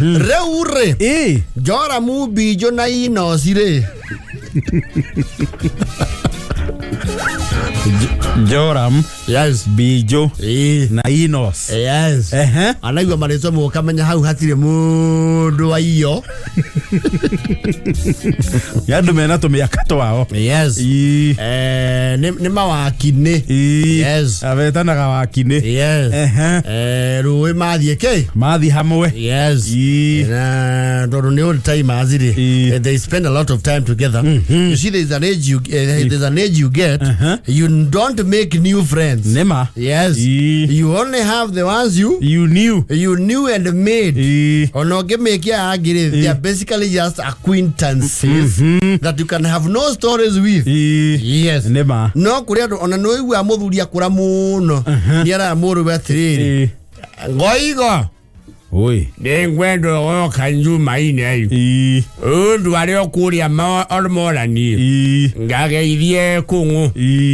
Rĩu rĩ, Joramu Mbinjũ na Inosi rĩ, Joram, Bijo na Inos. Yes. Anaigua marĩtwa mũkamenya hau hatirĩ mũndũ wa iyo. Nĩ andũ mena tũmĩaka twao. Nĩ mawakinĩ. Abetanaga wakinĩ. Rũĩ mathiĩ kĩ Mathi hamwe. Na tondũ nĩ old timers rĩ, they spend a lot of time together. You see, there's an age you get, you don't make new friends. Nĩma. Yes. You only have the ones you You knew. You knew and made. Ona ũngĩmĩkia angĩ rĩ, they are basically just acquaintances that you can have no stories with. Yes. Nĩma. No kũrĩ andũ ona nĩ ũiguaga mũthuri akũra mũno nĩ araga mũrũwe atĩrĩrĩ, ngoigo, Oi. nĩngwenda ũgoka njumaine ũndũ arĩa ũkũrĩa morani ngageithie kũng'ũ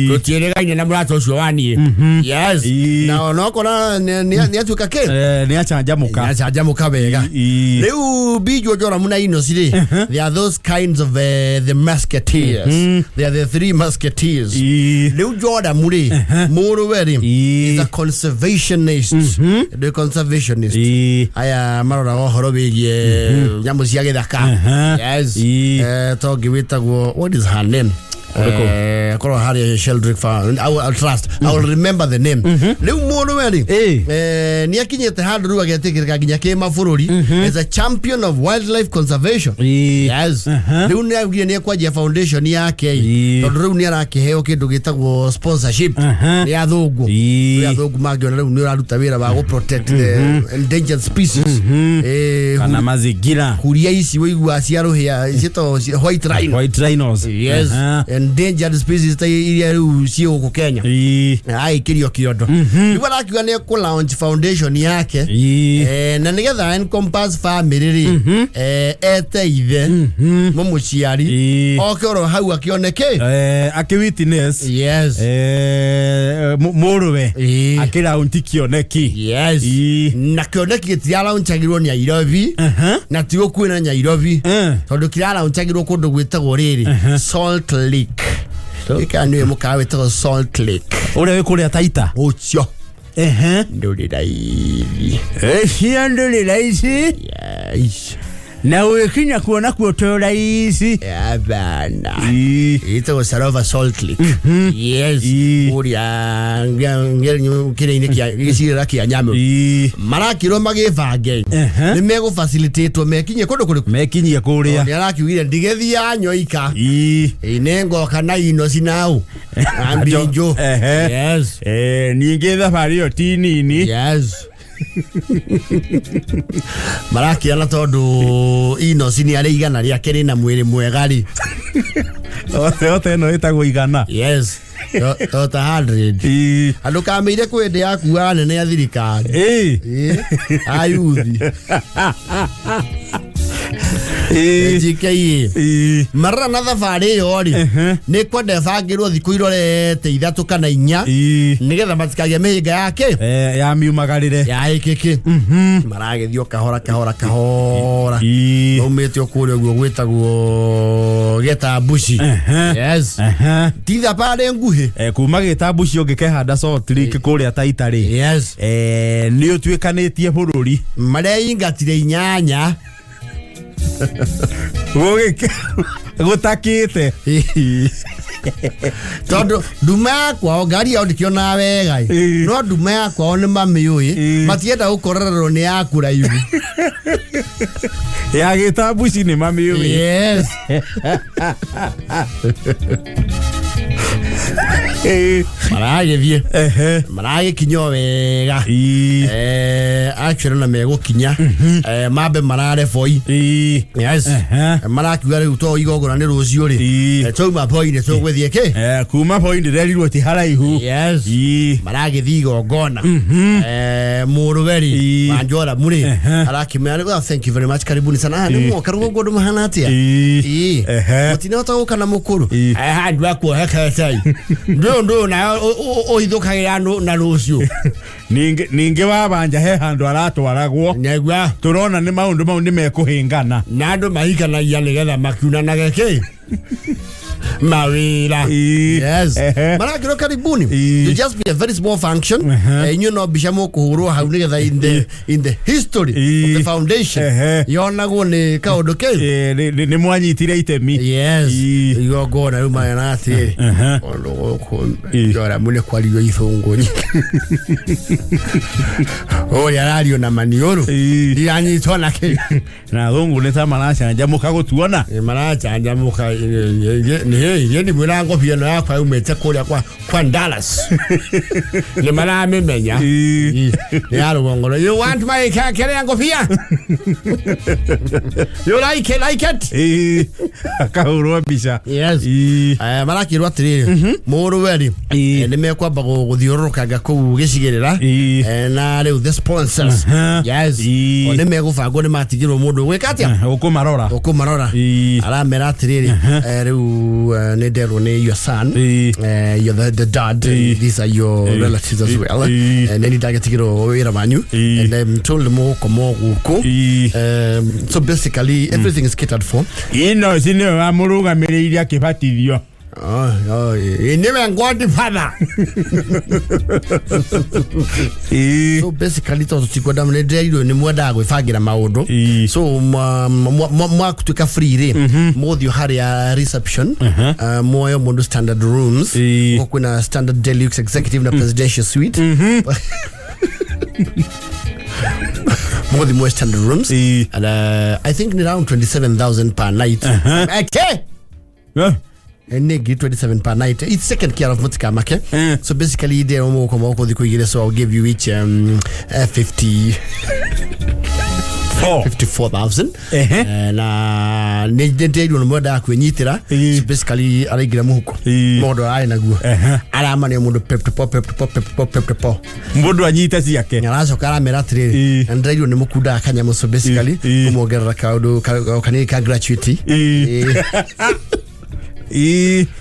tũtiĩrĩgaine na mũrata ũcio wa niĩ. Yes. Na onokora nĩ atuĩka kĩ. Nĩ acanjamũka. Nĩacanjamũka wega. Rĩu Mbinjũ, Joramu na Inosi rĩ, they are those kinds of the musketeers. They are the three musketeers. Rĩu Joramu rĩ, mũrũwe rĩ, is a conservationist, the conservationist. Aya maroraga ũhoro wĩgiĩ nyamũ cia gĩthaka. Yes. Tongi wĩtagwo, what is her name? Korwo harĩa Sheldrick Farm. I will, I'll trust I will remember the name. Rĩu mũrũwe rĩ, nĩ akinyĩte handũ rĩu agetĩkĩrĩka nginya kĩmabũrũri as a champion of wildlife conservation. Yes. Rĩu nĩ augire nĩ ekwanjia foundation yake, tondũ rĩu nĩ arakĩheo kĩndũ gĩtagwo sponsorship nĩ athũngũ. Nĩ athũngũ mangĩona rĩu nĩ ũraruta wĩra wa gũ protect the endangered species. Kana mazingira. Huria ici wĩiguaga cia rũhĩa ciĩtagwo white rhino. White rhinos. Yes. Endangered species ta iria rĩu ciĩ gũkũ Kenya. Agĩkĩrio kĩondo rĩu arakiuga nĩ ekũ launch foundation yake. Na nĩgetha encompass family rĩ, ete ithe mũmũciari oke oro hau akĩone kĩ. Akĩ witness. Mũrũwe akĩraunti kĩoneki. Yes. Na kĩoneki gĩtiralaunchagirwo nĩ Nairobi na ti gũkuĩ na Nairobi, tondũ kĩralaunchagirwo kũndũ gwĩtagwo rĩrĩ Salt Lake. Gĩkaya nĩwe mũkawa wĩtagwo Salt Lake. Ũrĩa wĩ kũrĩa Taita. Ũcio ndũrĩ raithi. Cia ndũrĩ raici. Yes. Na ũgĩkinya kuona kuo to raici. Abana. Ĩtagwo Sarova Salt Lake. Yes. Kũrĩa kĩrĩa-inĩ kĩa gĩcigĩrĩra kĩa Nyamũ. Marakĩrwo magĩbange nĩ megũfacilitatwo mekinyie kũndũ kũrĩkũ. Mekinyie kũrĩa. Nĩ arakiugire ndigĩthiaga nyoika. Ĩ, nĩ ngoka na Inosi nau na Mbinjũ. Yes. Ningĩ thabarĩ ĩyo ti nini. Yes, marakĩana tondũ Inosi nĩ arĩ igana rĩake rĩna mwĩrĩ mwega rĩ. Ote ote ĩno ĩtagwo igana. Yes. Tota 100 andũ kamĩire kwĩ ndĩ yakuaga nene ya thirikari. Ĩ, ayuthi GKA marora na thabarĩ ĩyo rĩ, nĩ kwenda ĩbangĩrwo thikũ irorete 3 kana 4 nĩgetha matikagĩe mĩhĩnga yake. Ya miumagarĩre. Ya ĩkĩkĩ maragĩthiĩ o kahora kahora kahora. Maumĩte o kũrĩa ũguo gwĩtagwo Gĩtambuci. Yes, ti thabarĩ nguhĩ. Kuma Gĩtambuci ũngĩkehanda Salt Lake kũrĩa Taita rĩ, nĩ ũtuĩkanĩtie bũrũri. Mareingatire 8. Gũtakĩte. Tondũ nduma ya kwao ngari yao ndĩkĩonaga wega ĩ. No nduma ya kwao nĩ mamĩũĩ. Matienda gũkorererwo nĩ ya kũraihu. Ya Gĩtambuci nĩ mamĩũĩ. Yes. Maragĩthiĩ maragĩkinya o wega. Actually na megũkinya mambe marare Voi. Yes. Marakiuga rĩu to igongona nĩ rũciũ rĩ, twauma Voi nĩ tũgũthiĩ kĩ. Kuma Voi ndĩrerirwo ti haraihu. Yes. Maragĩthiĩ igongona. Mũrũwe rĩ, wa Njoramu rĩ, arakĩmera, "Well, thank you very much, karibuni sana. Ah, nĩ mwoka rũgongo ũndũ mahana atĩa? Mũtinahota gũka na mũkũrũ handũ akuohekete ndũ Ũndũ ũyũ nayo ũhithũkagĩra na rũciũ. Ningĩ wabanja he handũ aratwaragwo. Nĩgua. Tũrona nĩ maũndũ mau nĩ mekũhĩngana. Na andũ mahikanagia nĩgetha makiunanage kĩ mawĩra. Yes. Marakĩrwo karibuni. It just be a very small function. Inyuĩ no mbica mũkũhũrwo hau nĩgetha in the history of the foundation yonagwo nĩ kaũndũ kĩu. Nĩ mwanyitire itemi. Yes. Igongona rĩu marena atĩrĩrĩ, ũndũ gũkũ Joramu nĩ kwario ithũngũ nyingĩ, ũrĩa arario na maniũrũ ndiranyitwo na kĩ. Na thũngũ nĩ ta maracanjamũka gũtuona. Maracanjamũka nĩ ndimwĩra ngobia ĩno yakwa yumĩte kũrĩa kwa Dallas, nĩ maramĩmenya. Nĩ ya rũgongo. You want my kĩrĩa ngobia? You like it, like it? Akahũrwo mbica. Yes. Marakĩrwo atĩrĩrĩ, mũrũwe rĩ, nĩ mekwamba gũthiũrũrũkanga kũu gĩcigĩrĩra. Na rĩu the sponsors, yes, o nĩ megũbangwo, nĩ matigĩrwo mũndũ gwĩka atĩa? Ũkũmarora. Ũkũmarora. Aramera atĩrĩrĩ, rĩu nĩ nderwo nĩ your son, you're the dad, these are your relatives as well. Nĩ niĩ ndagĩtigĩrwo wĩra wanyu and I'm told mũgũkoma gũkũ. So basically everything is catered for. Ino ci nĩwe wamũrũgamĩrĩire akĩbatithio. Oh, nĩwe godfather. So basically tondũ tũtikwenda, nĩ ndĩrerirwo nĩ mwendaga gwĩbangĩra maũndũ. So mwatuĩka free rĩ, mũgũthiĩ harĩa reception, muoyo mũndũ standard rooms. Gũkũ kwĩna standard, deluxe, executive na presidential suite. Mũgũthiĩ muoe standard rooms and I think ni around 27,000 per night. Okay. Nĩ ngiri 27 per night. It's taken care of, mũtikamake. So basically ndĩrwo mũgũkoma gũkũ thikũ 2, so I'll give you each 50 Four. 54,000. Na nĩ ndĩrirwo nĩ mwendaga kwĩnyitĩra. So basically araingĩra mũhuko, mũndũ ararĩ naguo aramania mũndũ pep to pop, pep to pop, pep to pop, pep to pop. Mũndũ anyite ciake. Aracoka aramera atĩrĩrĩ, na ndĩrairwo nĩ mũkundaga kanyamũ, so basically ũmuongerera kaũndũ kanini ka gratuity.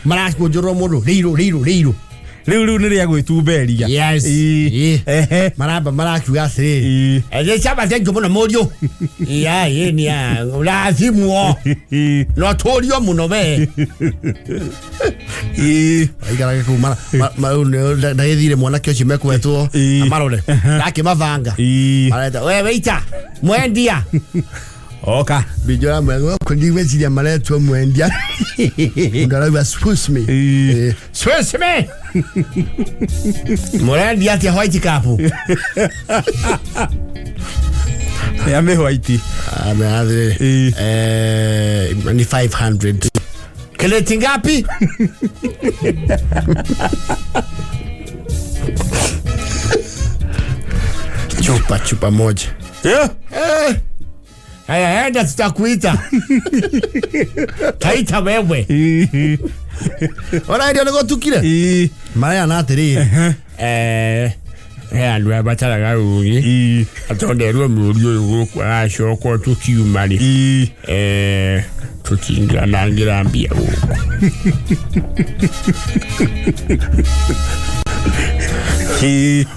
Marakũnjũrwo mũndũ rĩirũ rĩirũ rĩirũ. Rĩu nĩ rĩa gwĩtumberia. Yes. Maramba marakiuga atĩrĩrĩ, chama thank you mũno mũriũ, ya ĩ nĩ ũrathimwo no tũrio mũno we. Aikarage kũu ndagĩthire mwanake ũcio mekwetwo amarore ndakĩmabanga. Mareta we weita mwendia. Oka. Bijora mwega kũndigwĩciria maretwo mwendia, mũndũ arauga excuse me. Excuse me, mũrendia atĩa white cup? Ya mĩhwaiti. Ni 500 kreti ngapi? Chupa moja. Haya, enda, tutakuita, taita wewe. Ona ndio nĩgũtukire. Mareana atĩrĩrĩ, he andũ aya bataraga rũgi atonderwo mũriũ ũyũ gũkũ aracoka tũkiuma rĩ, tũtingĩanangĩra mbia gũkũ.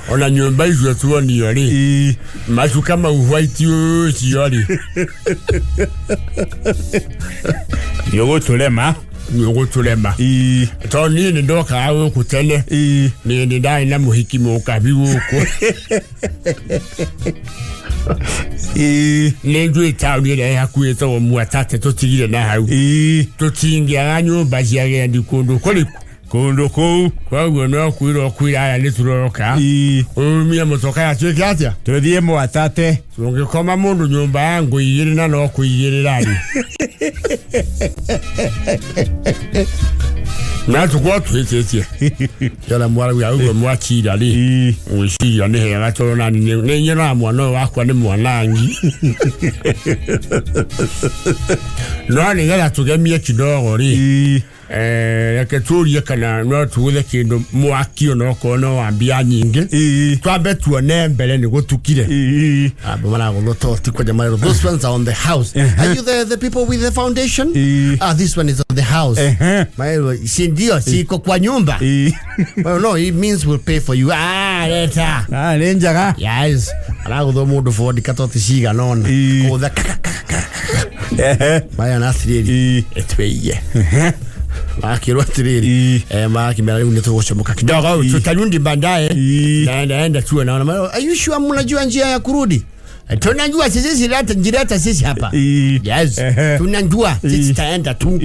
Ona nyũmba icio tuonio rĩ, macuka mau white ũcio rĩ, Nĩ ũgũtũrema. Nĩ ũgũtũrema tondũ niĩ nĩ ndokaga gũkũ tene. Nĩ nĩ ndarĩ na mũhiki mũkabi gũkũ. Nĩ njũĩ taũni ĩrĩa ĩ hakuhĩ ĩtagwo Mwatate, tũtigire na hau. Tũtingĩaga nyũmba cia agendi kũndũ kũrĩkũ? Kũndũ kũu. Koguo no kwĩrwo kwĩra aya nĩ tũroka, umie mũtoka yatuĩke atĩa? Tũthiĩ Mwatate. Tũngĩkoma mũndũ nyũmba ya ngũ 2 na no kũigĩrĩra rĩ, na tũkorwo twĩtĩtie yona mwarauga ũguo mwakira rĩ, ngwĩciria nĩ hega tondũ nani nĩ nyonaga mwana ũyũ wakwa nĩ mwanangi, no nĩgetha tũgemie kidogo rĩ. Reke tũrie kana no tũgũthe kĩndũ mwaki onokorwo no wa mbia nyingĩ. Twambe tuone mbere nĩ gũtukire. Abo maragũthwo toti kwanja marerwo those ones are on the house. Are you the people with the foundation? Ah, this one is on the house. Marerwo si ndio siko kwa nyumba. Well, no, it means we'll pay for you. Ah, leta. Ah, nĩ njega. Yes. Aragũthwo mũndũ bondi katoti cigana ũna. Kũgũtha maya na atirĩrĩ twĩiye makĩrwo atirĩrĩ makĩmera rĩu nĩ tũgũcomoka kidogo tutarudi baadaye naenda tuwe naona. Are you sure mnajua njia ya kurudi? Tunajua sisi leta njia sisi hapa. Yes. Tunajua sisi taenda tu.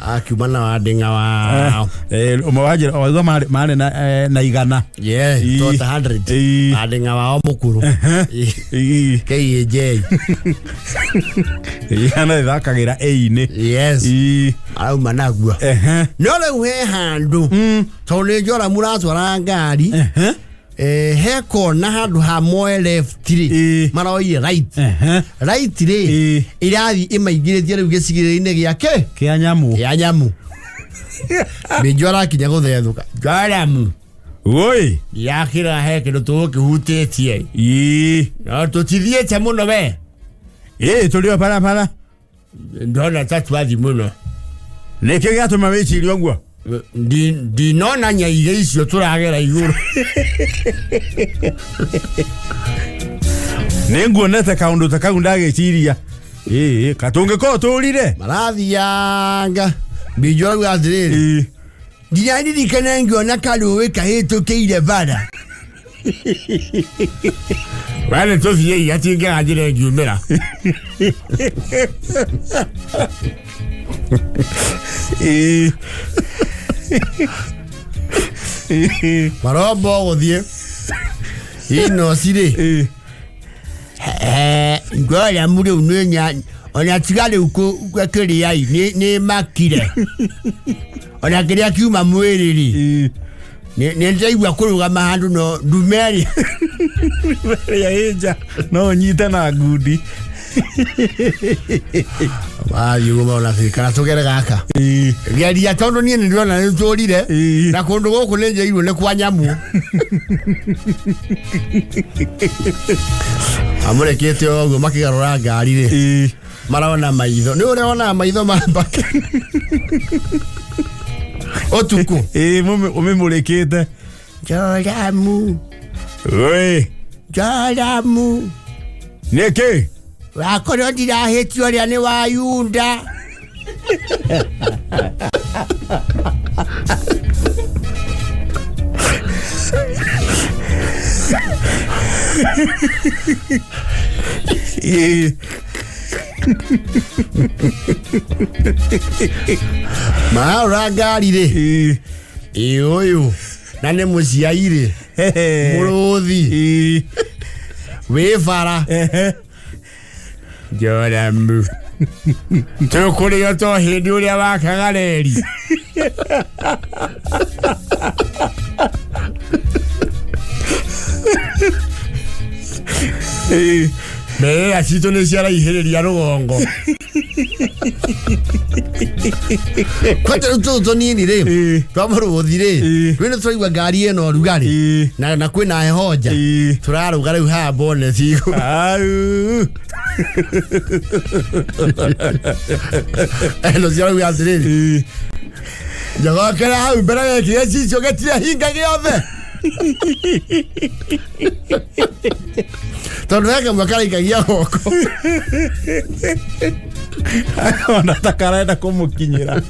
Akiuma na wadinga wao. Ũmwe waigua marĩ na igana. Yeah, tota 100. Wadinga wao mukuru. KJ. Igana ithakagĩra A-inĩ. Yes. Arauma naguo. No rĩu he handũ. Tondũ nĩ Njora mũratwara ngari. He kona handũ ha moe left rĩ maroire right. Right rĩ irathi ĩmaingĩrĩtie rĩu gĩcigĩrĩra-inĩ gĩake kĩa nyamũ. Kĩa nyamũ. Minjo arakinya gũthethũka. Joramu. Woi. Yakĩra he kĩndũ tũgũkĩhutĩtie. No tũtithiĩte mũno we. Tũrĩ o barabara. Ndona ta twathi mũno. Nĩkĩ gĩatũma wĩcirie ũguo? Ndinona nyaige icio tũragera igũrũ. Nĩ nguonete kaũndũ ta kau ndagĩciria. Katũngĩkorwo tũrire. Marathianga. Minjo arauga atĩrĩrĩ. Ndiraririkana ngĩona karũĩ kahĩtũkĩire bara. Wale tũthiĩ atingĩra njĩra ĩngiumĩra. Marombo gũthiĩ. Inoci rĩ. Ngoja rĩu nĩ ona tiga rĩu kĩrĩa nĩ makire. Ona kĩrĩa kiuma mwĩrĩ rĩ. Nĩ ndĩraigua kũrũgama handũ no ndume ĩrĩa ĩ nja no nyite na ngundi. Wathiĩ ũguo marona atĩrĩ, kana tũgere gaka. Geria tondũ niĩ nĩ ndĩrona nĩ tũrire. Na kũndũ gũkũ nĩ njĩirwo nĩ kwa nyamũ. Amũrekete ũguo makĩgarũra ngari rĩ. Marona maitho. Nĩ ũrĩa wonaga maitho ma mbaka. Ũtukũ. Ũmĩmũrĩkĩte. Joramu. Oi. Joramu. Nĩkĩ? Wakorwo ndirahĩtio ũrĩa nĩ wa Yunda. Marora ngari rĩ. Ĩ ũyũ na nĩ mũciai rĩ. Mũrũthi. Wĩ bara. Joramu. Tũkũrĩo to hĩndĩ ũrĩa wakaga reri. Mbĩrĩra citũ nĩ ciaraihĩrĩria rũgongo. Kwanja rĩu tũtũ tũnini rĩ, twa mũrũthi rĩ, rĩu nĩ tũraigua ngari ĩno ũrugarĩ, na kwĩna heho nja. Tũrarũga rĩu haha boneti igũrũ. Ĩno ciarauga atĩrĩrĩ, njogokera hau mbere gĩkĩ gĩcicio gĩtirĩ hinga gĩothe. Tondũ he kamwe karaikagia guoko. Ona ta karenda kũmũkinyĩra.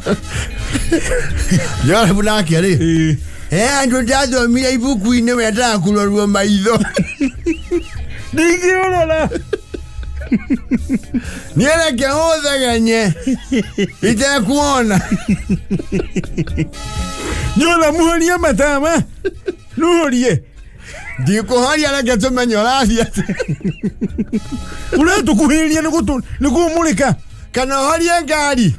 Joramu nake rĩ, andũ ndathomire ibuku-inĩ wendaga kũrorwo maitho. Ndingĩũrora. Niĩ reke ũthegenye itekuona. Nyona muhorie matama. Nuhorie. Ndikũhoria reke tũmenye ũrathiĩ atĩa. Ũratũkuhĩrĩria nĩ kũmũrĩka. Kana ũhorie ngari.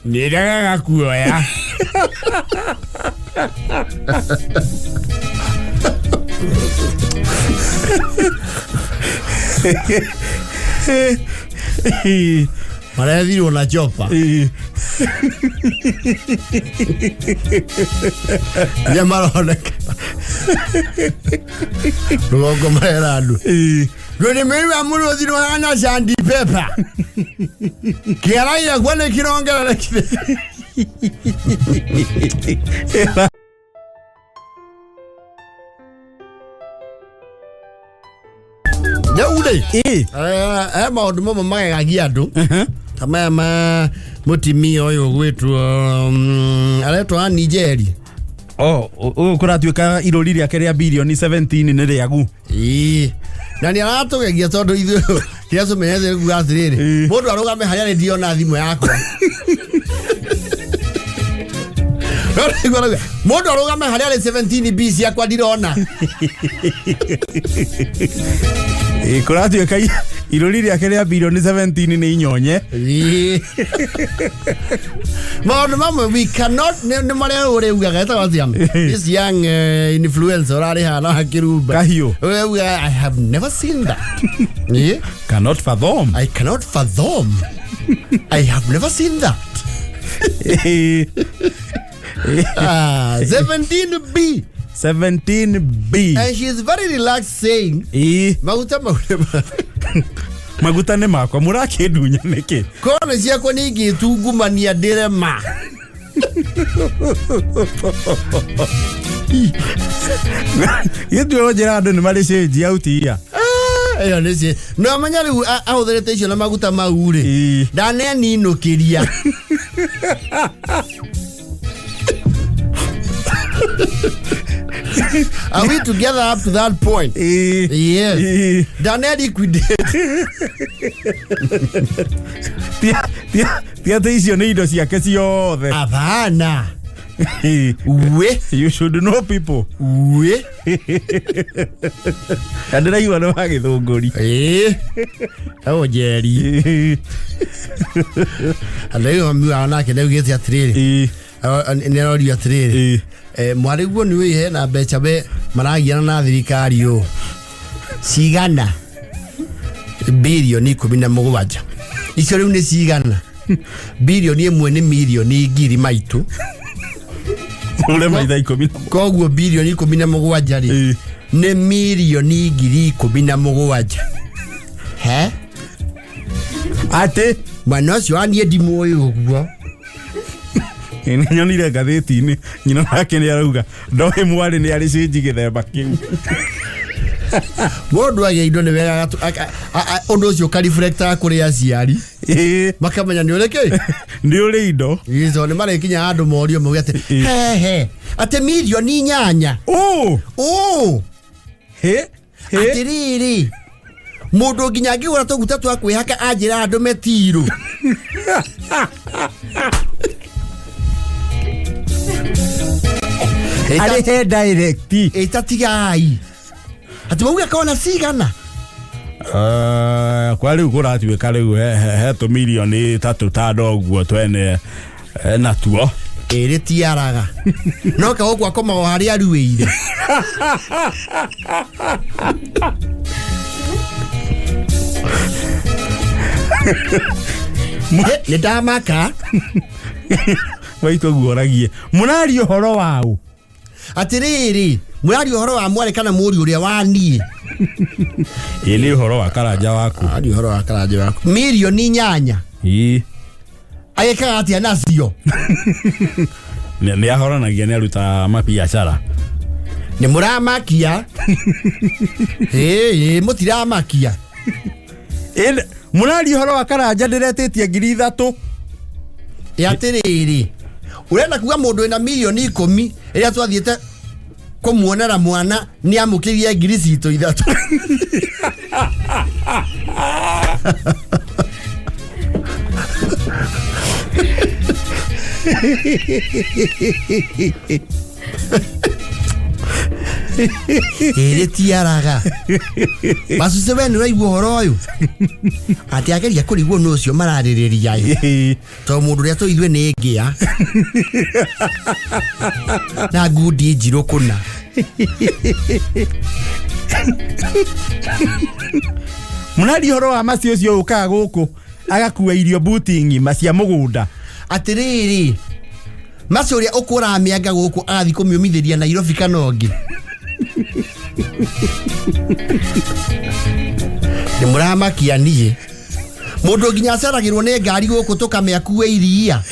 Nĩndegaga kuoya. Marethirwo na chopa. Iria maroneka rũgongo marera andũ rũrĩmĩ rwa mũrũthi rũhana sandi pepa kĩara gĩakwa nĩ kĩrongererekire. Rĩu rĩ, he maũndũ mamwe magegagia andũ ta maya ma mũtimia ũyũ ũgwĩtwo aretwo Ann Njeri. Oh, ũyũ kũratuĩka irũri rĩake rĩa birioni 17 nĩ rĩagu. Ĩĩ. Na nĩ aratũgegia tondũ ithuĩ kĩrĩa tũmenyete nĩ kuga atĩrĩrĩ, mũndũ arũgame harĩa arĩ ndiona thimũ yakwa. No nĩguo arauga, mũndũ arũgame harĩa arĩ 17 B ciakwa ndirona. Ĩĩ, kũratuĩka irũri rĩake rĩa birioni 17 nĩ inyonye. Ĩĩ. Maũndũ mamwe we cannot nĩ marĩa ũrĩugaga etagwo atĩa this young influencer ũrarĩ hana hakĩrumba Kahiũ. ũrauga I have never seen that. Ĩĩ. Cannot fathom. I cannot fathom. I have never seen that. Ah, 17B. 17B. And she is very relaxed saying, maguta maguta Maguta nĩ makwa mũrakĩndunya nĩkĩ? Kona ciakwa nĩ ingĩtungumania ndĩrema. Gĩtuo njĩra andũ nĩ marĩ cĩnji autia. Ah, ĩyo nĩ ci no menya rĩu ahũthĩrĩte icio na maguta mau rĩ ndaneninũkĩria. Are we together up to that point? Yes. Ndane liquidate. Ti atĩ icio nĩ indo ciake ciothe. Hapana. We. You should know people. We. Na ndĩraigua nĩ wa gĩthũngũri. Ewo Njeri. Andũ acio mami wao nake nĩaugĩte atĩrĩrĩ. Nĩ arorio atĩrĩrĩ. Mwarĩguo nĩ ũĩ hena mbeca we maragiana na thirikari ũũ. Cigana birioni 17. Icio rĩu nĩ cigana? Birioni 1 nĩ mirioni ngiri maitũ. Ule maitha ikũmi na Koguo birioni 17 rĩ nĩ mirioni ngiri 17. He? Atĩ mwana ũcio wa niĩ ndimũĩ ũguo. Nĩ nyonire ngathĩti-inĩ nyina nake nĩ arauga ndoĩ mwarĩ nĩ arĩ cĩnji gĩthemba kĩu. Mũndũ agĩa indo nĩ wega ũndũ ũcio ũkareflectaga kũrĩ aciari. Makamenya nĩ ũrĩ kĩ? Nĩ ũrĩ indo. Ĩĩ, tondũ nĩ marĩkinya handũ morio mauge atĩ, he, atĩ mirioni 8. Ũ. Ũ. He, he. Atĩrĩrĩ, mũndũ nginya angĩgũra tũguta twa kwĩhaka anjĩra andũ metirũ. Arĩ he direct. Ĩtatigai. Atĩ mauga kona cigana? Kwa rĩu kũratuĩka rĩu he tũ mirioni 3 ta ndoguo twene natuo. Ĩrĩ tiaraga. No kagũkũ akomaga o harĩa aruĩire. Nĩ ndamaka. Maitũ guoragie. Mũraria ũhoro wa ũ? Atĩrĩrĩ, mũraria ũhoro wa mwarĩ kana mũriũ ũrĩa wa niĩ? Ĩ nĩ ũhoro wa karanja waku. Aria ũhoro wa karanja waku. Mirioni 8. Ĩ. Agĩkaga atĩa nacio? Nĩ ahoranagia nĩ aruta mabiacara. Nĩ mũramakia. Ĩ, mũtiramakia. Ĩ, mũraria ũhoro wa karanja ndĩretĩtie ngiri 3. Ĩ atĩrĩrĩ, ũrenda kuga mũndũ wĩna mirioni 10 ĩrĩa twathiĩte kũmuonera mwana nĩ amũkĩrie ngiri citũ 3. Ĩrĩ tiaraga. Macuce we nĩ ũraigua ũhoro ũyũ? Atĩ ageria kũrigwo nũ ũcio mararĩrĩria ĩ. Tondũ mũndũ ũrĩa tũĩ ithuĩ nĩ ngĩa. Na ngundi njirũ kũna. Mũraria ũhoro wa macio ũcio ũkaga gũkũ. Agakua irio buti ng'ima cia mũgũnda. Atĩrĩrĩ, macio ũrĩa ũkũraga mĩanga gũkũ agathiĩ kũmĩũmithĩria Nairobi kana ũngĩ. Nĩ mũramakia niĩ. Mũndũ nginya aceragĩrwo nĩ ngari gũkũ tũkamĩakue iria.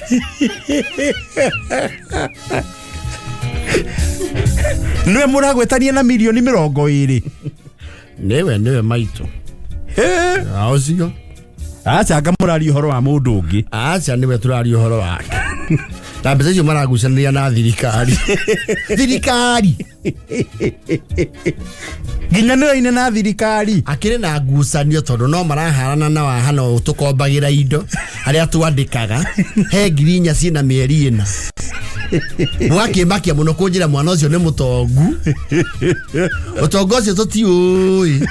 Nĩwe mũragwetania na mirioni 20. Nĩwe maitũ. A ũcio. Aca, anga mũraria ũhoro wa mũndũ ũngĩ. Aca, nĩwe tũraria ũhoro wake. Na mbeca icio maragucanĩria na thirikari. Thirikari. Nginya nĩoine na thirikari. Akĩrĩ na ngucanio tondũ no maraharana na wahana ũũ tũkombagĩra indo arĩa twandĩkaga he 4,000 ciĩna mĩeri 4, mũgakĩmakia mũno kũnjĩra mwana ũcio nĩ mũtongu. Ũtonga ũcio tũtiũĩ.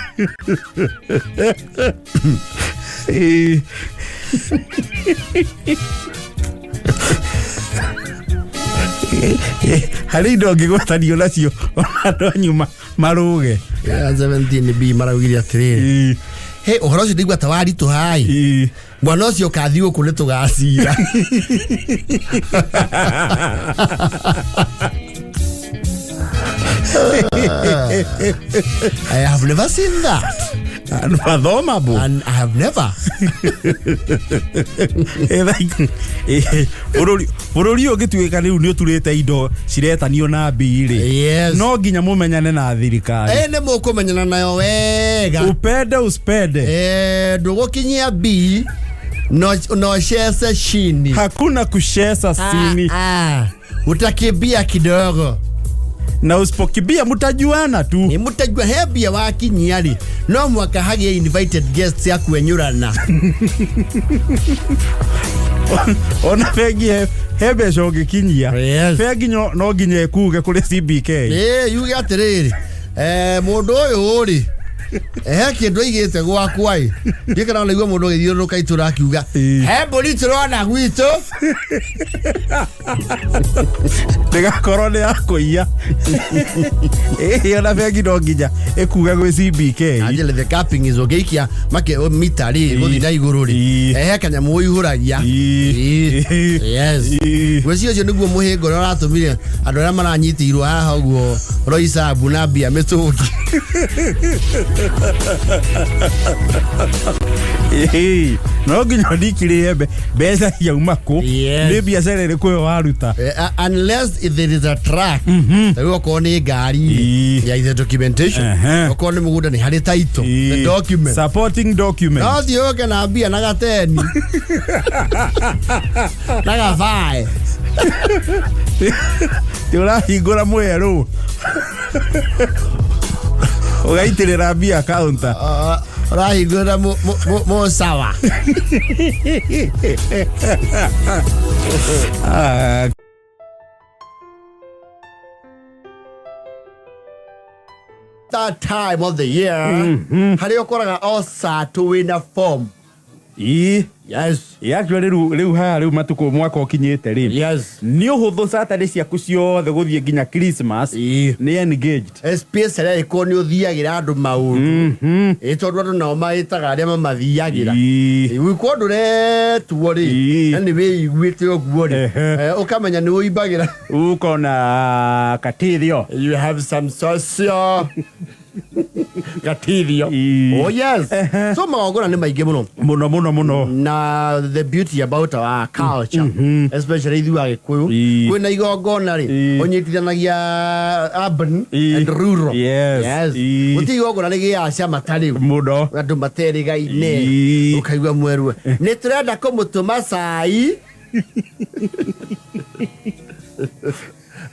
Harĩ indo ngĩgwatanio nacio ona andũ anyu marũge. 17B maraugire atĩrĩrĩ, he ũhoro ũcio ndaigua ta waritũha ĩ, mwana ũcio ũkathiĩ gũkũ nĩ tũgacira. I have never seen that. Unfathomable. And I have never. Bũrũri ũyũ ũngĩtuĩka rĩu nĩ ũturĩte indo ciretanio na mbirĩ, no nginya mũmenyane na thirikari. Ĩ, nĩ mũkũmenyana nayo wega. Upende usipende. Ndũgũkinyia B no no cheze chini. Hakuna kucheza chini. Ah, ah. Utakimbia kidogo. Na usipokimbia mtajuana tu. Nĩ mũtajua he mbia wakinyia rĩ, no mwaka hagĩe invited guests ya kwenyũrana. Ona bengi he mbeca ũngĩkinyia, bengi no nginya ĩkuge kũrĩ CBK. Ĩ, yuge atĩrĩrĩ, mũndũ ũyũ rĩ, he kĩndũ aigĩte gwakwa ĩ. Ndiĩ kana ũnaigua mũndũ agĩthiũrũrũka itũra akiuga, he mbũri tũrona gwitũ. Ndĩgakorwo nĩ ya kũiya. Ĩ, ona bengi no nginya ĩkuge gwĩ CBK. Angela, the capping is ũngĩikia make mita rĩ, gũthiĩ na igũrũ rĩ, he kanyamũ ũihũragia. Yes. Ngwĩciria ũcio nĩguo mũhĩnga ũrĩa ũratũmire andũ arĩa maranyitĩirwo haha ũguo Roysambu na mbia mĩtũngi. Ĩĩ, no nginya ũndikirĩe mbeca ciauma kũ, nĩ biacara ĩrĩkũ ĩyo waruta. Unless if there is a track, rĩu okorwo nĩ ngari, there is a documentation. Okorwo nĩ mũgũnda, nĩ harĩ title, the document. Supporting document. No thiĩ ũke na mbia na gateni na gabae. Ti ũrahingũra mwerũ ũgaitĩrĩra mbia counter. Ũrahingũra mũcawa. Ah. That time of the year harĩa ũkoraga o satũ wĩna form. Yes. Actually rĩu haha rĩu matukũ mwaka ũkinyĩte rĩ, nĩ ũhũthũ Saturday ciaku ciothe gũthiĩ nginya Christmas nĩ engaged. Especially angĩkorwo nĩ ũthiagĩra andũ maũndũ. Ĩ, tondũ andũ nao maĩtaga arĩa mamathiagĩra. Gwĩkwo ndũretwo rĩ, na nĩ wĩiguĩte ũguo rĩ, ũkamenya nĩ ũimbagĩra. Uko na katithio. You have some social gatithio. Oh yes. So magongona nĩ maingĩ mũno. Mũno mũno mũno. Na the beauty about our culture, especially ithuĩ Agĩkũyũ, kwĩna igongona rĩ, ũnyitithanagia urban and rural. Yes. Gũtirĩ igongona rĩgĩaga cama ta rĩu Mũno. Andũ materĩgaine, ũkaigua mwerue nĩ tũrenda kũmũtũma cai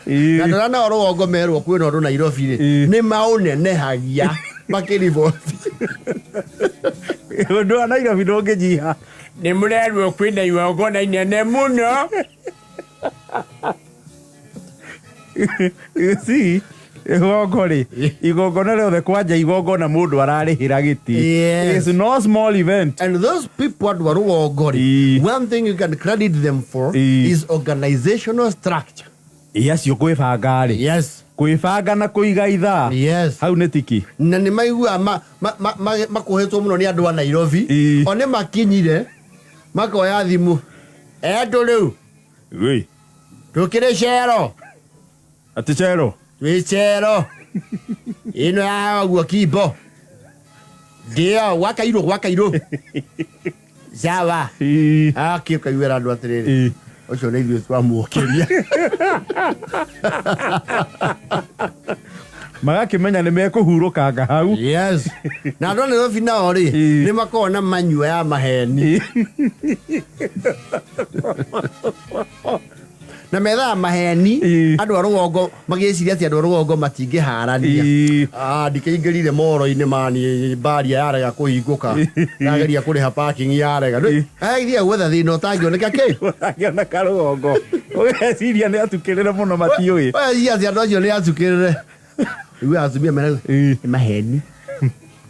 na ndora nao rũgongo merwo kwĩna ũndũ Nairobi rĩ, nĩ maũnenehagia makĩriboti. Ũndũ wa Nairobi ndũngĩnyiha. Nĩ mũrerwo kwĩna igongona inene mũno. You see, igongo rĩ, igongona rĩothe, kwanja igongona mũndũ ararĩhĩra gĩtĩ. It's no small event. And those people, andũ a rũgongo rĩ, one thing you can credit them for is organizational structure. Ĩ, acio kwĩbanga rĩ, kwĩbanga na kũiga ithaa, hau nĩ tiki. Na nĩ maiguaga makũhĩtwo mũno nĩ andũ a Nairobi. O nĩ makinyire. Makoya thimũ endũ rĩu Wĩ. Tũkĩrĩ cero. Atĩ cero. Twĩ cero ĩno ya guo kimbo ndio gwakairwo gwakairwo sawa. Ĩĩ. Akĩ ũkaiguĩra andũ atĩrĩrĩ, Ĩĩ. ũcio nĩ ithuĩ twamũkĩria. Magakĩmenya nĩ mekũhurũkanga hau. Yes, na andũ a Nairobi nao rĩ, nĩ makoragwo na manyua ya maheni na methaga maheni. Andũ a rũgongo magĩciria atĩ andũ a rũgongo matingĩharania. Ah, ndikĩingĩrire moro-inĩ mani baria yarega kũhingũka, ndageria kũrĩha parking yarega. Agĩthiĩ gwetha thĩna ũtangĩoneka kĩ. Ũrangĩona karũgongo ũgeciria nĩ atukĩrĩre mũno, matiũĩ. Weciria atĩ andũ acio nĩ acukĩrĩre rĩu atumia mena nĩ maheni.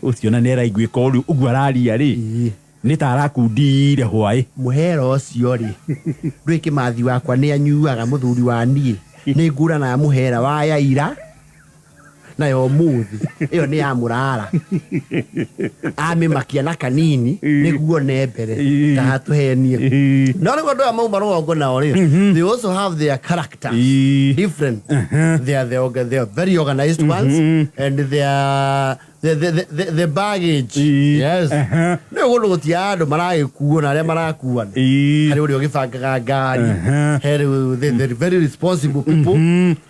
Ũcio na nĩ araiguĩka ũru ũguo araria rĩ, nĩ ta arakundire hwaĩ. Mũhera ũcio rĩ, ndwĩ kĩmathi wakwa nĩ anyuaga mũthuri wa niĩ nĩ ngũranaga mũhera wa yaira na ya ũmũthĩ ĩyo nĩ ya mũrara amĩmakia na kanini nĩguo ne mbere ndahatũhenie. No rĩu andũ aya mauma rũgongo nao rĩ, they also have their characters different. They are very organized ones and they are the baggage. Yes. Nĩ kũndũ gũtiaga andũ maragĩkuo na arĩa marakuana. Harĩ ũrĩa ũgĩbangaga ngari, he rĩu the very responsible people.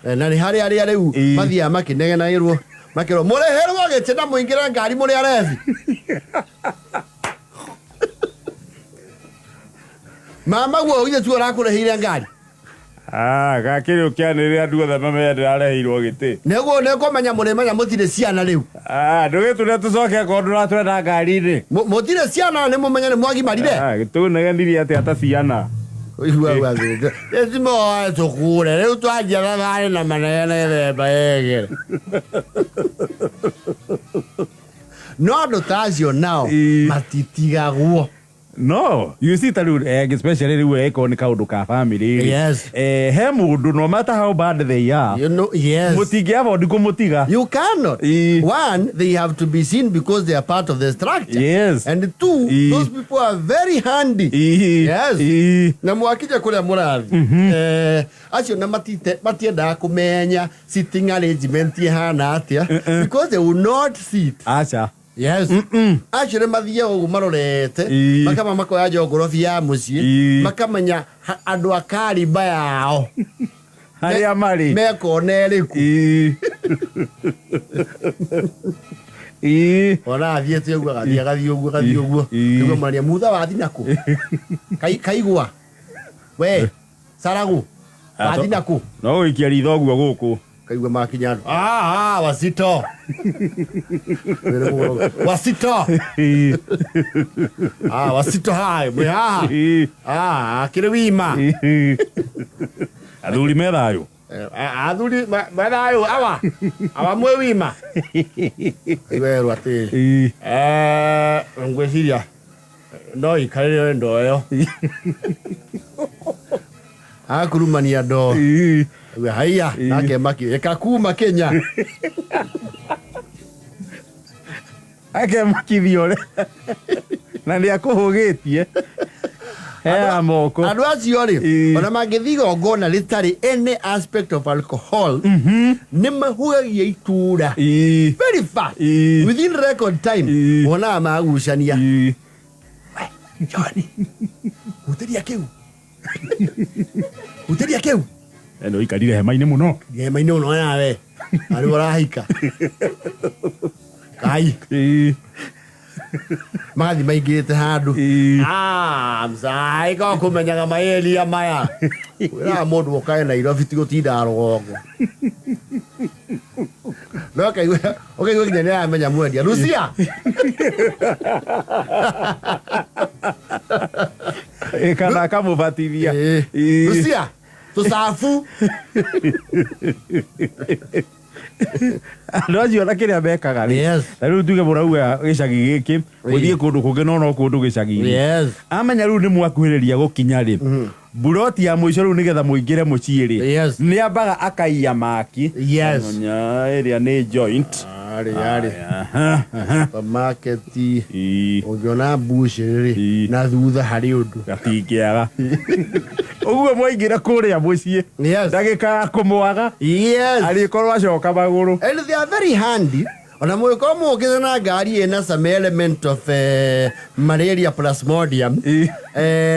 Na nĩ harĩ arĩa rĩu mathiaga makĩnegenagĩrwo makĩrwo mũrĩhĩrwo gĩtĩ na mũingĩre ngari mũrĩ arebi. Mama guo githĩ tuo ũrakũrĩhĩire ngari. Gakĩrĩ ũkĩanĩrĩra andũ othe mamenye ndĩrareheirwo gĩtĩ. Nĩguo nĩkũmenya mũrĩmenya mũtirĩ ciana rĩu. Ndũgĩtũre tũcoke akorwo ndũratwenda ngari-inĩ. Mũtirĩ ciana nĩ mũmenye nĩ mwagimarire. Tũnegenirie atĩa ta ciana? Ĩtimoe tũkure rĩu twanjia thabarĩ na manegene gĩthemba gĩkĩ no andũ ta acio nao matitigagwo. No you see, ta rĩu especially rĩu ĩkorwo nĩ kaũndũ ka family rĩ, he mũndũ no matter how bad they are, You know, yes. Mũtingĩ afford kũmũtiga. You cannot. One, they have to be seen because they are part of the structure. And two, those people are very handy. Yes. Na mwakija kũrĩa mũrathi acio na matiendaga kũmenya sitting arrangement ĩhana atĩa because they will not sit. Aca. Yes, acio nĩ mathiaga ũguo marorete, makama makoya geography ya mũciĩ, makamenya andũ a karimba yao harĩa marĩ mekona ĩrĩkũ. Ona athiĩte ũguo agathiĩ agathiĩ ũguo agathiĩ ũguo nĩguo mwaria mutha wathi nakũ. Kaigua we Saragu wathi nakũ. No gũikia ritho ũguo gũkũ. Kaigua makinya andũ, ah, ah, wasito wasito, ah, wasito hai mwĩ haha. Ah, akĩrĩ wima. Athuri me thayũ. Athuri me thayũ awa awa mwĩ wima iwerwo atĩ ngwĩciria no ikarĩre ndoo ĩyo akurumania ndoo. Auga, haiya nake maki ĩkakuma Kenya. Akemakithia ũrĩa na nĩ akũhũgĩtie hea moko. Andũ acio rĩ, ona mangĩthiĩ igongona rĩtarĩ any aspect of alcohol, nĩ mahugagia itũra very fast, within record time. Wonaga magucania. Johnny, hutĩria kĩu, hutĩria kĩu. Eno ikarire hema-inĩ mũno. Hema-inĩ mũno nawe arĩ ũrahika kai magathiĩ maingĩrĩte handũ. Ah, mzai ko kũmenyaga maeria maya wĩraga mũndũ ũkae Nairobi ti gũtinda rũgongo no ũkaigua ũkaigua nginya nĩ aramenya mwendia Lucia. Kana akamũbatithia. Lucia tũcabu. Andũ acio na kĩrĩa mekaga rĩ, ta rĩu tuge mũrauga gĩcagi gĩkĩ mũthiĩ kũndũ kũngĩ no kũndũ gĩcagi-inĩ, amenya rĩu nĩ mwakuhĩrĩria gũkinya rĩ, buroti ya mũico rĩu nĩgetha mũingĩre mũciĩ rĩ, nĩ ambaga akaiya maki. Amenya ĩrĩa nĩ joint. Arĩ arĩ Aha, aha. Supermarket. Ii. Ũngĩona mbucĩrĩ Ii. na thutha harĩ ũndũ. Gatingĩaga ũguo mwaingĩra kũrĩa mũciĩ. Yes. Ndagĩka ya kũmwaga. Yes. Arĩkorwo acoka magũrũ. And they are very handy. Ona mũgĩkorwo mũkĩte na ngari ĩna some element of malaria plasmodium. Ii.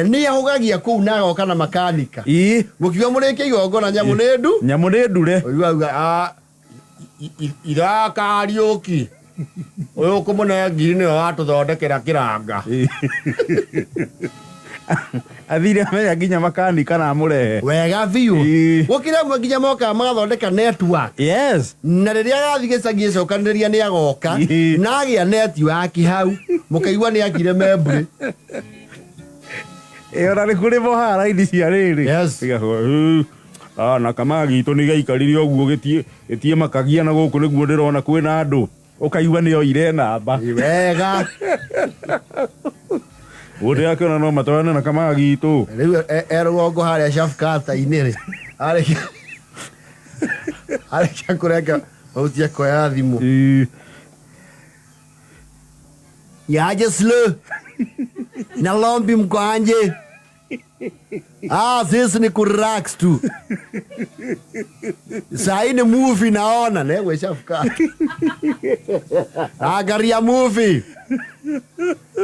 Nĩ ahũgagia kũu na agoka na makanika. Ii. Mũkiuga mũrĩkie igongona nyamũ nĩ ndu. Nyamũ nĩ ndure. Ũigua auga, "Ah, ira Kariũki ũyũ ũkũmũne ngiri nĩwe watũthondekera kĩranga." Ii. Athire amenya nginya makanika na amũrehe. Wega biũ. Ii. Gũkĩra amwe nginya mokaga magathondeka network. Yes. Na rĩrĩa agathiĩ gĩcagi ĩcokanĩrĩria nĩ agoka. Ii. Na agĩa network hau mũkaigua nĩ akire membri. Ĩ ona nĩ kũrĩ mohaga raini cia rĩrĩ. Yes. Igakorwo, "Ũ, ah, na kamaa gitũ nĩ gĩaikarire ũguo gĩtie makagia na gũkũ nĩguo ndĩrona kwĩna andũ." Ũkaigua nĩ oire namba. Wega. Ũndũ akĩona no matwarane na kamaa gitũ. Rĩu e rũgongo harĩa Shafkata-inĩ rĩ, arĩkia kũrenga mahuti akoya thimũ. Ii. Yaje slow na lombi mko anje. Ah, sisi ni kurelax tu. Saa hii ni movie naona newe Shafkata. Angalia movie.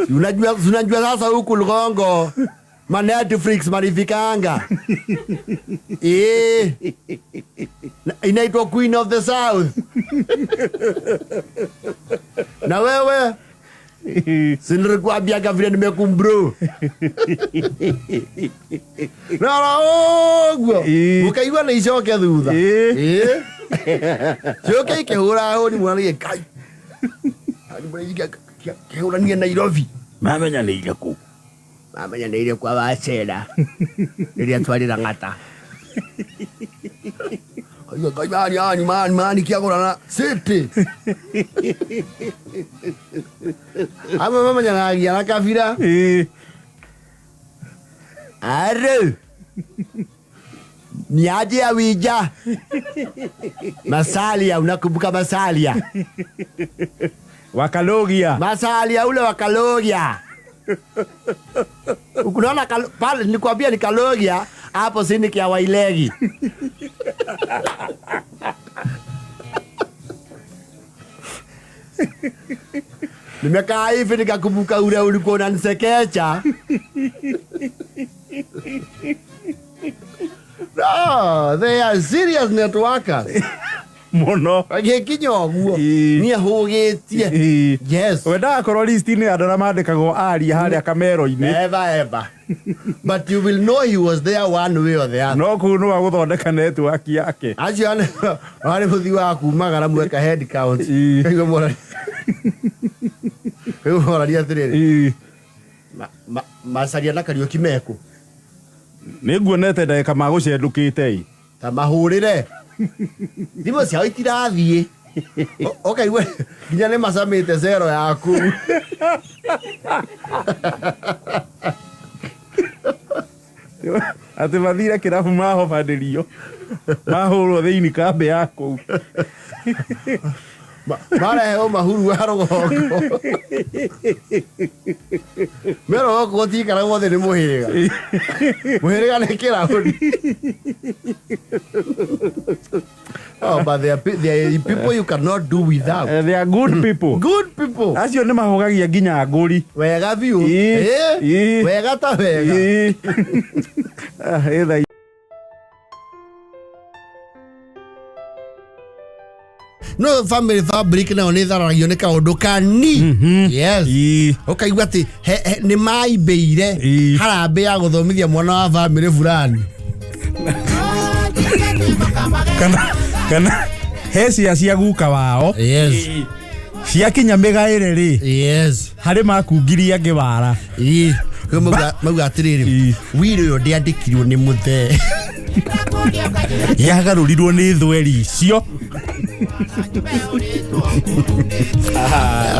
Unajua sasa huku Lugongo ma Netflix marifikanga. Inaitwa Queen of the South. Na wewe si nilikuambiaga vile nimekumbro. Rora ũguo. Ĩ. Ũkaigua nĩ icoke thutha. Ĩ. Ĩ. Coke ikĩhũra hũri mwana Ngai. Kĩhũranie Nairobi. Mamenya nĩ irĩkũ. Mamenya nĩ irĩ kwa wacera. Rĩrĩa twarĩ Lang'ata. Kaigua Ngai mani yani mani mani kĩagũrana city. Amwe mamenyanagia na kabira. Ĩ. Are. Niaje Awija. Masalia, unakumbuka Masalia? Wakalogia. Masalia ule wa Kalogia. Unaona pale nilikwambia ni Kalogia, hapo si ni kia Wailegi. Nimekaa hivi nikakumbuka ule ulikuwa unanisekecha. No, they are serious networkers. Mũno. Agĩkinya ũguo Ĩ. nĩ ahũgĩtie. Ĩ. Yes. We ndagakorwo list-inĩ ya andũ arĩa mandĩkagwo aria harĩa kamero-inĩ. Never ever. But you will know he was there one way or the other. No kũu nĩ wa gũthondeka network yake. Acio arĩ mũthi wa kumagara mweka head count. Ĩ. Kaigua morani. Kaigua morani atĩrĩrĩ. Ĩ. Macaria na Kariũki mekũ. Nĩ nguonete ndagĩka magũcendũkĩte ĩ. Ta mahũrĩre. Thimũ ciao itirathiĩ. Ũkaigua nginya nĩ macamĩte zero yaku. Atĩ mathire kĩrabu mahobanĩrio. Mahũrwo thĩinĩ kambĩ ya kũu. Marehwo mahuru wa rũgongo. Me rũgongo gũtiikaragwo thĩ nĩ mũhĩrĩga. Mũhĩrĩga nĩ kĩraũni. Oh, but they are people you cannot do without. They are good people. Good people. Acio nĩ mahũgagia nginya ngũri. Wega biũ. Ĩ. Ĩ. Ĩ. Wega ta wega. Ĩ. Ah, ĩ thaa No family fabric nayo nĩ thararagio nĩ kaũndũ kani. Yes. Ĩ. Ũkaigua atĩ nĩ maimbĩire Ĩ. harambĩ ya gũthomithia mwana wa family fulani. Kana he cia guka wao. Yes. Ciakinya mĩgaĩre rĩ. Yes. Harĩ makungirie angĩ wara. Ĩ. Rĩu mauga atĩrĩrĩ, Ĩ. wiri ũyũ ndĩandĩkirwo nĩ mũthee. Yagarũrirwo nĩ thweri icio.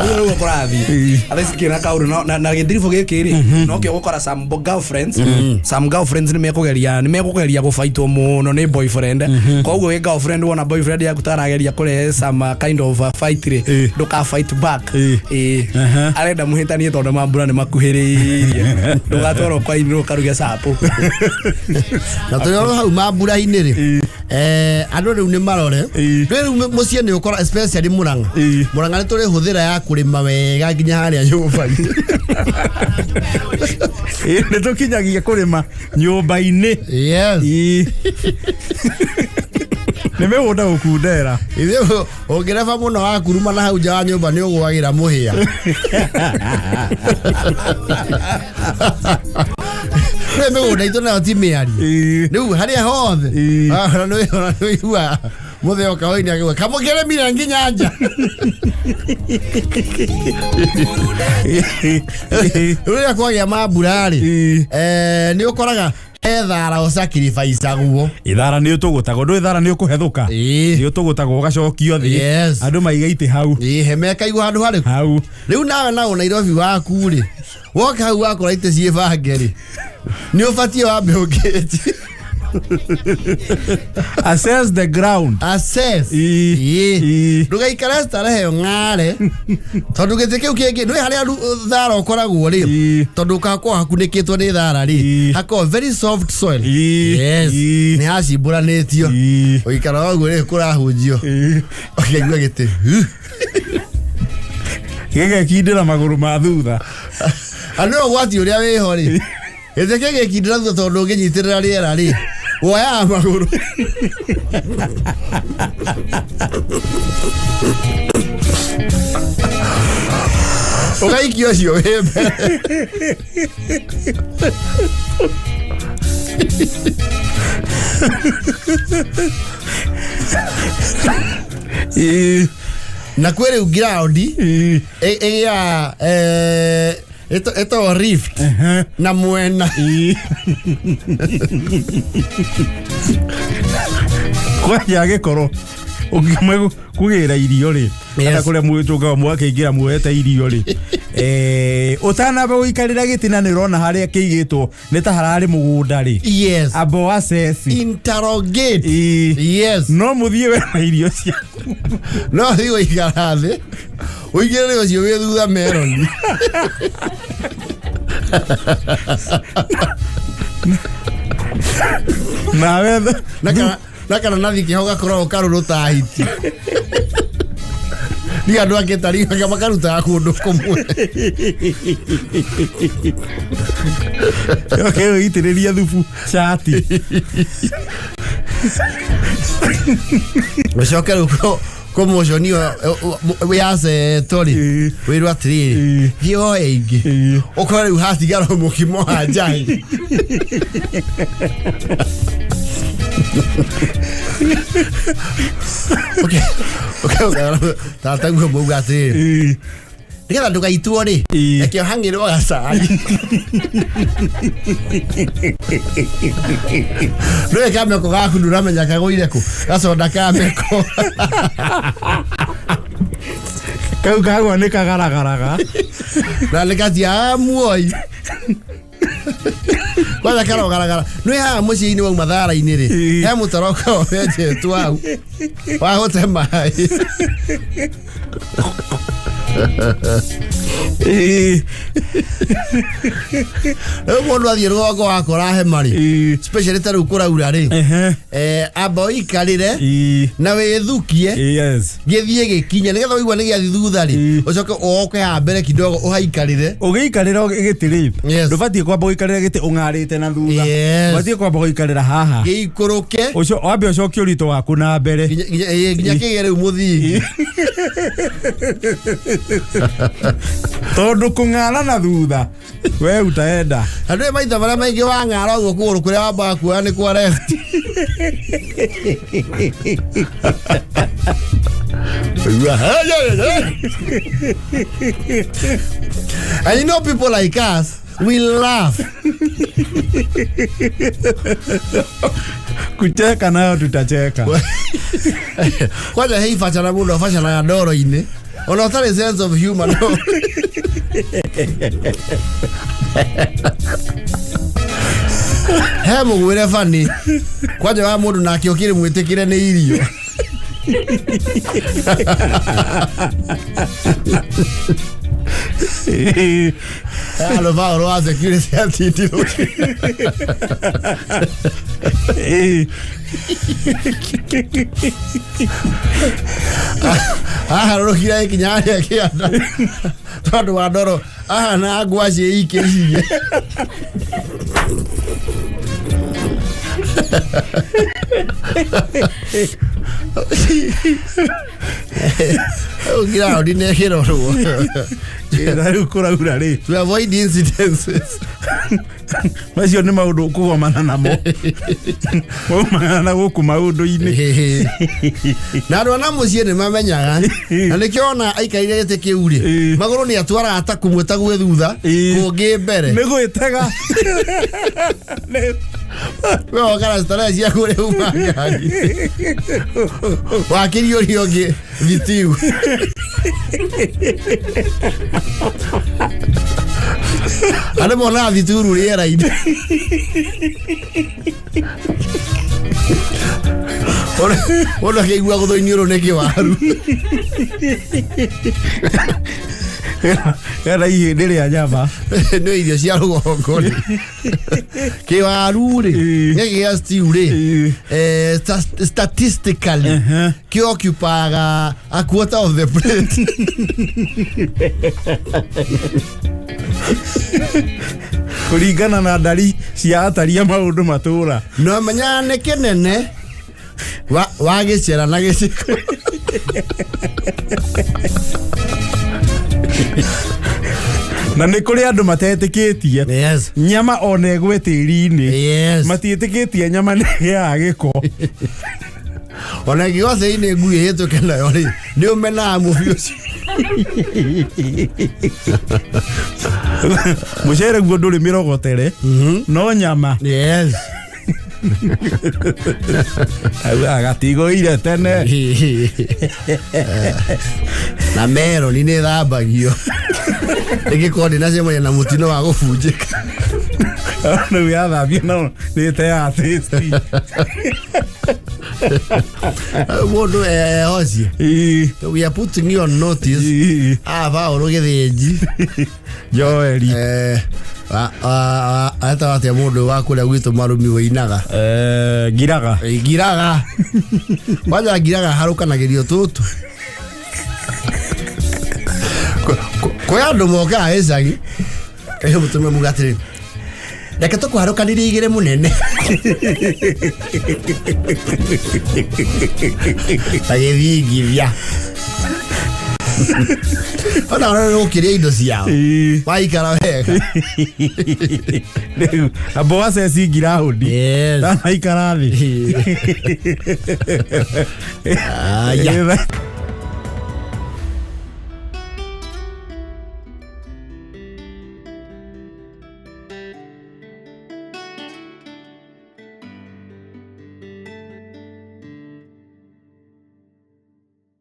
Ũguo nĩguo kũrathiĩ. Atha ici kĩna kaũndũ na gĩtiribũ gĩkĩ rĩ, no kĩo gũkora some girlfriends nĩ mekũgeria gũbaitwo mũno nĩ boyfriend. Koguo wĩ girlfriend, wona boyfriend yaku tarageria kũrehe some kind of fight rĩ, ndũka fight back. Ĩĩ. Arenda mũhĩtanie tondũ mambura nĩ makuhĩrĩirie, ndũgatwarwo kwa inĩ ũkaruge capo. Na tũrĩ oro hau mambura-inĩ rĩ, andũ rĩu nĩ marore. Rĩu mũciĩ nĩ ũkora, especially Mũrang'a. Mũrang'a nĩ tũrĩ hũthĩra ya kũrĩma wega nginya harĩa nyũmba-inĩ. Ĩĩ, nĩ tũkinyagia kũrĩma nyũmba-inĩ. Ĩĩ. Nĩ mĩgũnda gũkundera. Ithuĩ ũngĩreba mũno wakuruma na hau nja wa nyũmba, nĩ ũgwagĩra mũhĩa. Rĩu mĩgũnda itũ nayo ti mĩario. Rĩu harĩa hothe. Ah, ona nĩ ũiguaga mũthee oka hoini akiuga kamũkĩrĩmire nginya nja. Rĩu rĩrĩa kwagĩa mambura rĩ, nĩ ũkoraga he thara ũsacrificeagwo. Ithara nĩ ũtũgũtagwo, ndũĩ thara nĩ ũkũhethũka. Nĩ ũtũgũtagwo ũgacokio thĩ. Andũ maiga itĩ hau. Ĩĩ, hema ĩkaigwo handũ harĩkũ? Hau. Rĩu nawe na Nairobi waku rĩ, woka hau wakora itĩ ciĩ bange rĩ, nĩ ũbatiĩ wambe ũngĩti Assess the ground. Assess. Ĩĩ. Ĩĩ. Ndũgaikare starehe ũng'are, tondũ gĩtĩ kĩu kĩngĩ nĩ harĩa thara ũkoragwo rĩ, tondũ kakorwo hakunĩkĩtwo nĩ thara rĩ, hakoragwo very soft soil. Yes. Nĩ hacimbũranĩtio. Ũikara ũguo rĩ, kũrahunjio, ũkaigua gĩtĩ huh. Gĩgekindĩra magũrũ ma thutha. Andũ ũgwati ũrĩa wĩho rĩ, gĩtĩ kĩgĩkindĩra thutha tondũ ũngĩnyitĩrĩra rĩera rĩ, woyaga magũrũ. Ũgaikia ũcio wĩ mbere. Na kwĩ rĩu ground ĩgĩaga ĩtagwo rift na mwena. Kwanja gĩkorwo ũngĩmwe kũgĩra irio rĩ, kana kũrĩa mwĩtũngaga mwakĩingĩra muoete irio rĩ, ũtanamba gũikarĩra gĩtĩ na nĩ ũrona harĩa kĩigĩtwo nĩ ta hararĩ mũgũnda rĩ, amba assess. Interrogate. Yes. No mũthiĩ we na irio ciaku. No thiĩ gũikara thĩ, ũigĩrĩre ũcio wĩ thutha meroni. Nawe Na kana nathi kĩho gakoragwo karũrũ ta hiti ni andũ angĩ tari makarutaga kũndũ kũmwe. Okay, ũitĩrĩria thubu cati. Ũcoke rĩu kũmũconio wĩacetwo rĩ, wĩrwo atĩrĩrĩ, thiĩ woe ingĩ, ũkore rĩu hatigara mũkimo wa njahi. Tataguo mauga atĩrĩrĩ, nĩgetha ndũgaitwo rĩ, reke ũhang'ĩrwo gacai. Ndũĩ kameko gaku, ndũramenya kagũire kũ, gaconda kameko. Kau kagwa nĩ kagaragaraga. Na nĩ katia muoi kwanza karogaragara. Nĩ haha mũciĩ-inĩ wauma thara-inĩ rĩ, he mũtaro ũkoragwo wenjetwo hau wa gũte maĩ. Rĩu mũndũ athiĩ rũgongo wakora hema rĩ, especially ta rĩu kũraura rĩ, amba ũikarĩre na wĩthukie. Gĩthiĩ gĩkinye, nĩgetha ũigua nĩ gĩathi thutha rĩ, ũcoke ũoke haha mbere kidogo ũhaikarĩre. Ũgĩikarĩra gĩtĩ rĩ, ndũbatiĩ kwamba gũikarĩra gĩtĩ ũng'arĩte na thutha. Ũbatiĩ kwamba gũikarĩra haha. Gĩikũrũke. Ũcio wambe ũcokie ũritũ waku na mbere. Nginya kĩgĩe rĩu mũthingi. Tondũ kũng'ara na thutha we utaenda. Andũ aya maita marĩa maingĩ wang'ara ũguo, kũgũrũ kũrĩa wambaga kuoya nĩ kwa left. Ũigua, "Hey, hey, hey." And you know people like us, we laugh. Kucheka nayo tutacheka. Kwanja hei bacana mũndũ abacanaga ndoro-inĩ ona ũtarĩ sense of humor no. He mũgwĩre bani kwanja wa mũndũ nake ũkĩrĩ mwĩtĩkĩre nĩ irio. Andũ Paũlũ wa security atindirwo. Aharũrũkire ĩkinya harĩa kĩanda tondũ wa ndoro ahana ngwacĩ ikĩirie. Ground nĩ ĩkĩrorwo. Na rĩu kũraura rĩ. To avoid incidences. Macio nĩ maũndũ ũkũgomana namo. Waumana na gũkũ maũndũ-inĩ. Na andũ a na mũciĩ nĩ mamenyaga na nĩkĩo ona aikarire gĩtĩ kĩu rĩ magũrũ nĩ atwaraga ta kũmwe ta gwĩ thutha kũngĩ mbere. Nĩ gwĩtega. We wokara starehe ciaku ũrĩa uma ngari wakĩria ũrĩa ũngĩ thitiu. Andũ monaga thituru rĩera-inĩ. Mũndũ akĩigua gũthũinĩ nĩ kĩwaru. Kana ihĩndĩ rĩa nyama. Nĩ irio cia rũgongo rĩ. Kĩwaru rĩ nĩ gĩa stew rĩ statistically kĩoccupaga a quarter of the plate. Kũringana na ndari cia ataria maũndũ matũra. No menya nĩ kĩnene wagĩcera na gĩciko. Na nĩ kũrĩ andũ matetĩkĩtie. Yes. Nyama ona ĩgwe tĩri-inĩ. Yes. Matiĩtĩkĩtie nyama nĩ ĩgĩaga gĩko. Ona ĩngĩgwa thĩinĩ ngui ĩhĩtũke nayo rĩ nĩ ũmenaga mũbi ũcio. Mũcere guo ndũrĩ mĩrogotere no nyama. Yes. Agatigũire tene. Na meroni nĩ ĩthambagio. Ĩngĩkorwo ndĩnacemania na mũtino wa gũbunjĩka. Rĩu yathambio no nĩ ĩteaga taste. Mũndũ ehocie. We are putting you on notice. Paũlũ Gĩthĩnji. Joeli. Etagwo atĩa mũndũ wa kũrĩa gwitũ marũmi wĩinaga? Ngiraga. Ngiraga. Kwanja ngiraga harũkanagĩrio tũtũ. Kwĩ andũ mokaga gĩcagi kahiũ mũtumia muga atĩrĩ reke tũkũharũkanĩrie igĩrĩ mũnene. Ta gĩthingithia. Ona ũrĩa ũkĩrĩa indo ciao waikara wega. Rĩu amba waceci ngiraũndi. Yes. Ndanaikara thĩ. Aya.